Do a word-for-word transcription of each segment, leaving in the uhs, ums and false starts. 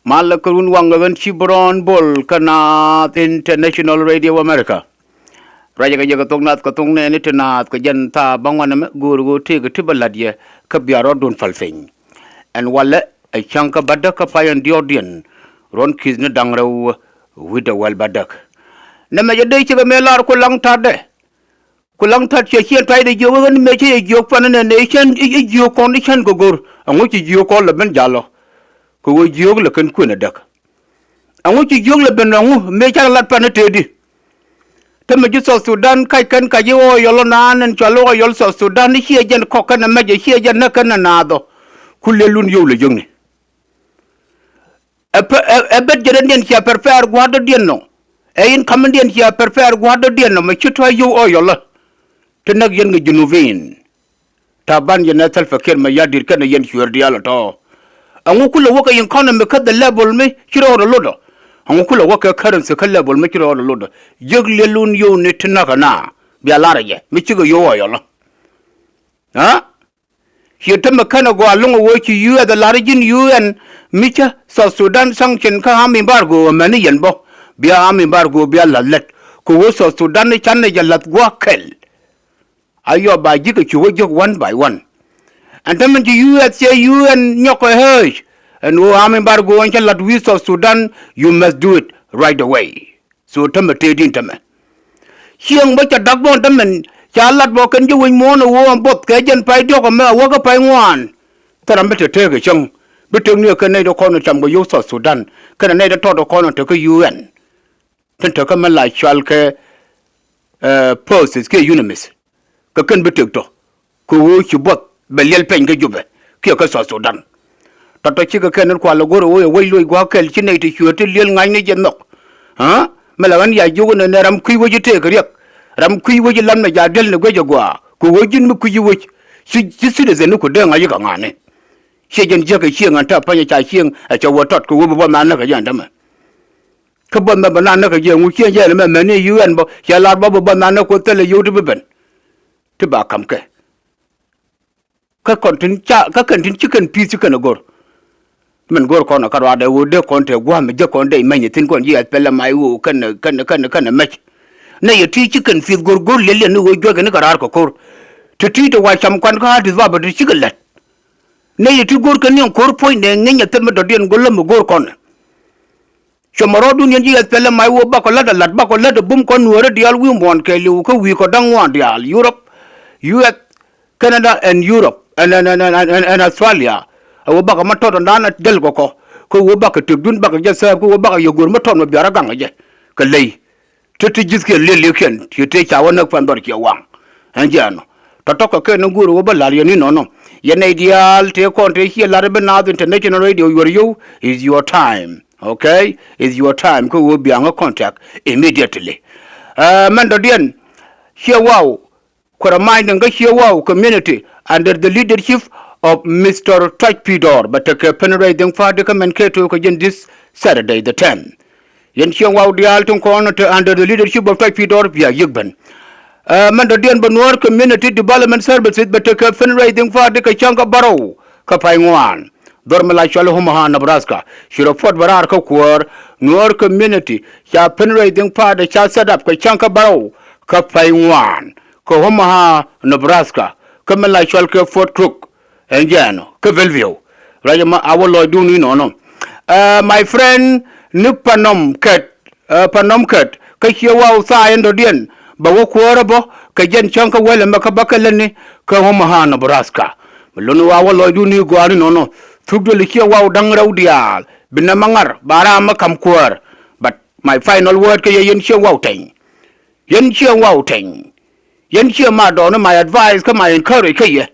Malɛ kɛ run waŋ kɛ ɣän ci Brown Bol kä Naath International Radio America. Ruacɛ kɛ jɛ kɛ thok Naath kɛ thok nɛɛni ti naath kɛ jɛn thaa bäŋuan ɛmɛ go̱o̱r ɣöö tëëkɛ ti bä la̱t yɛ kä bia rɔɔdun päl piny. Ɛn walɛ ɛ cäŋ kä bädäk kä pay ɛn diɔ̱ɔ̱kdiɛn ruɔ̱n ki̱th ni da̱ŋ rɛw wi̱cdɛ wäl bädäk. Nɛmɛ jɛ dee cikɛ mëë lar ku laŋ ta̱tdɛ. Ku laŋ ta̱t cɛ ciɛn tuacdɛ jiök ɣän mëë cä yɛ jiök pan nɛ nɛ cän i̱ jiök kɔn i̱ cän kɛ go̱r. Ɛŋu ci jiök kɔn lɛ ben jalɔ? Kɛ ɣöö jiök lɛ kɛn kuën ɛ däk. Ɛŋu ci jiök lɛ ben ɛŋu mëë cä lat pan tëëdi? Te mi ji̱ South Sudan kac kɛn kac i̱ ɣɔɔ yɔl ɔ naan ɛn cɔal i̱ ɣɔɔ yɔl South Sudan i̱ ciɛ jɛn kɔk kɛn ɛ mɛc ɛ ciɛ jɛn näk kɛn ɛ naath ɔ. Ku lëlun yio̱w lɛ jiökni. Ɛ pɛ- ɛ- ɛ bet jɛ rɛndiɛn cia prepare gua̱a̱r dɔ̱diɛn nɔ. Ɛ in ka̱mändiɛn cia prepare gua̱a̱r dɔ̱diɛn nɔ mɛ ci tɔ̱ yio̱w ɔ yɔlä. Ti näk yɛn kɛ Junubin. Taban yɛn ɛ Salva Kiir mɛ ya̱di̱t kɛnɛ yɛn cueer diaal ɛ tɔ̱. Ɛŋu kulɛ wäkɛ economy kä the level mi ci rɔɔdɛ lotdɔ. Ɛŋu kulɛ wäkɛ currency kä level mi ci rɔɔdɛ lotdɔ. Jiäk liɛlun yio̱w ni ti näk ɛ na bia lar ɛ jɛ mi cikɛ yio̱w ɔ yɔlä. Aa? Ciɛ tämɛ känɛ gɔaa lo̱ŋ ɛ ɣöö ci U S ɛ lar ji̱n U N mi cä South Sudan sanction kä arm embargo ɛ mäni yɛn bä. Bia arm embargo bia la̱th lät kɛ ɣöö South Sudan ni canɛ jɛ la̱th gua̱a̱k kɛl. A yɔ ba ji̱ kɛ cu wä jiök one by one. Ɛn tämɛ ci U S cɛ U N nyɔk kɛ urge ɛn ɣöö arm embargo ɛn cä la̱th wi̱i̱ South Sudan, you must do it right away. So tämɛ tëëdin tämɛ. Cieŋ bä ca da̱k bä tämɛ ca lat bä kɛn ji̱ wec muɔ̱ɔ̱n ɛ ɣöö ɛn buɔth kɛ jɛn pay diɔ̱k ɛmɛ a wäkä pay ŋuan. Thil ram bi te teek ɛ cäŋ bi tek ni ɛ kɛn nɛy ti kɔn ɛ cam kɛ yio̱w South Sudan kɛnɛ nɛy ti tɔt ɛ kɔn ɛ te kä U N. Tin te kä mi la cual kɛ ɛ, forces kiɛ UNMISS. Kɛ kɛn bi tek tɔ kɛ ɣöö ci buɔth bɛ liɛl peny kä Jubɛ kiɛ kä South Sudan. Tɔ̱tɔ̱ cikɛ kɛn in kual ɛ go̱r ɛ ɣöö yɛ wec loc gua̱a̱k kɛl ci nɛy ti cueer ti liɛl ŋa̱cni jɛ nhɔk. Aa? Mi la ɣän ya jiök inɛ nɛ ram kui̱ wec i̱ tëëk riɛk. Ram kui̱ wec i̱ lam nɛ ja diɛl ni guic ɛ gɔaa kɛ ɣöö ji̱n mi kui̱ i̱ wec ci ci citizen ni ku dee ŋa̱c i̱ kɛ ŋa̱ni. Ciɛ jɛn jiäk ɛ cieŋ ɛn te pany ɛ ca cieŋ ɛ cɛ wä tɔt kɛ ɣöö bi buɔth na näk ɛ jɛn tämɛ. Kä buɔth mɛ bɛ na näk kɛ jɛ ŋu ciɛ jɛ ɛn mɛ mɛni U N bä cɛ lar bä bɛ buɔth na näk kuɔ thilɛ yio̱w ti bi ben. Ti ba ka̱m kɛ. Kä kɔn tin ca kä kɛn tin ci kɛn pi̱i̱th ci kɛn ɛ go̱r. Min go̱r kɔn ɛ kä ruaadɛ ɣöö dee kɔn te gua̱a̱m jek kɔn dee mɛny thi̱n kɔn ji̱ S P L M I O kɛn kɛn kɛn kɛn mɛc. Nɛ yɛ ti ci kɛn pi̱i̱th go̱r go̱r liɛl liɛl ni ɣöö juɔc kɛn kɛ raar kɛ ko̱r. Ti ti te wa cam kuan kä Addis Ababa ti cikɛ lät. Nɛ yɛ ti go̱r kɛn ni ɛn ko̱r puɔ̱nydɛ ŋi̱ny ɛ thil mi dɔ̱diɛn go̱r läm mi go̱r kɔn. Cuɔmɔ rɔɔdun yɛn ji̱ S P L M I O bakɔ la̱t a la̱t bakɔ la̱t a bum kɔn nuäärä diaal wi̱i̱ muɔ̱ɔ̱n kɛɛliw kä wi̱i̱ kɔ da̱ŋ ŋuan diaal Europe, U S, Canada and Europe and, and, and, and, and, and Australia. A wä bakɔ ma tɔt ɔndan a jäl kɔ kɔ kä wä bakɔ tëkdun bakɔ jɛ sääp kä wä bakɔ yɛ go̱o̱r ma tɔt ma biaar a gaŋ a jɛ kɛ ley. Ti ti ji̱thkiɛn liɛl liɛkiɛn ti tëë ca wä näk pan dhɔr ciɛ waŋ. Ɛn jɛ ɛnɔ tɔ̱tɔ̱ kɛ kɛn ni go̱o̱r wä bä la̱r yɛn inɔnɔ. Yɛn nɛy diaal tëë kɔn tëë ciɛ la̱r bi Naath International Radio yuɔr yio̱w. Is your time. Okay, is your time kä ɣöö biaŋä contact immediately. Ɛ mɛn dɔ̱diɛn ciɛ waw. Kuɛ reminding kä ciɛ waw community under the leadership of Mister Tuac Pidor bɛ tekɛ fundraising party kä mɛn kɛ to̱o̱k kɛ jɛn this Saturday the tenth. Yɛn cieŋ waw diaal tin kɔn te under the leadership of Tuac Pidor bia yiëk ben. Ɛ mɛn dɔ̱diɛn bɛ Nuɔ̱ɔ̱r Community Development Services bɛ tekɛ fundraising party kɛ cäŋ kä bärɔw kä pay ŋuan. Dhɔr mi la cɔl Omaha, Nebraska ci report bɛ raar kä kuäär Nuɔ̱ɔ̱r Community ca fundraising party ca set up kɛ cäŋ kä bärɔw kä pay ŋuan kä Omaha, Nebraska kä mi la cɔl kɛ Fort Crook. Ɛn jɛ ɛnɔ kä Bellevue. Ruac ɛmɔ a wä lɔcdun inɔnɔ. Ɛ my friend ni Panom Kɛt, ɛ Panom Kɛt kä ciɛ waw thaay ɛn dɔ̱diɛn bɛ wä kuäärä bä kɛ jɛn cäŋ kä wälɛ mɛ kä bä kɛ lätni kä Omaha, Nebraska. Mi luni wa wä lɔcdun ni gɔaa inɔnɔ. Thuk duël ciɛ waw da̱ŋ rɛw diaal bi nɛmɛ ŋa̱r ba ram mi ka̱m kuäär. But my final word kä yɛ yɛn ciɛ waw tɛny. Yɛn ciɛ waw tɛny. Yɛn ciɛ ma dɔɔni my advice kä my encourage kä yɛ.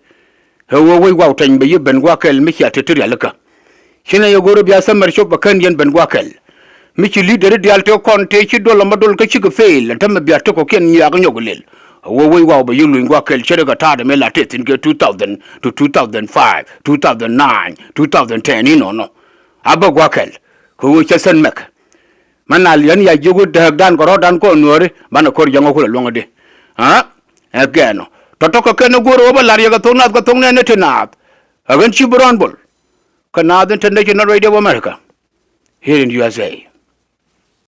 Ɛ ɣöö wec waw tɛny bɛ yi ben gua̱a̱k kɛl mi cia te ti rialikä. Ci nɛ yɛ go̱o̱r bia summer shop bɛ kän yɛn ben gua̱a̱k kɛl. Mi ci leader diaal te kɔn te ci dol ɛmɔ dol kä cikɛ fail ɛn tämɛ bia te kɔkiɛn nyiaak nyɔk lel. Ɛ ɣöö wec waw bɛ yi luny gua̱a̱k kɛl ce̱tkɛ ta̱a̱dɛ mi la te thi̱n kɛ two thousand to two thousand five, two thousand nine, two thousand ten inɔnɔ. A bä gua̱a̱k kɛl kɛ ɣöö cɛ sɛn mɛk. Mɛ nal yɛn ya jiök i̱ dääkdan kɛ rɔ̱dan kɔn nuääri banɛ ko̱r jäŋä kulɛ luäŋädi. Aa? Ɛ gɛɛnɔ tɔ̱tɔ̱ kɛ kɛn i̱ go̱o̱rä wä bä la̱r yɛ kɛ thok nath kɛ thok nɛɛni ti naath. Ɛ ɣän ci bi rɔ̱ɔ̱n bol kä Naath International Radio of America. here in U S A.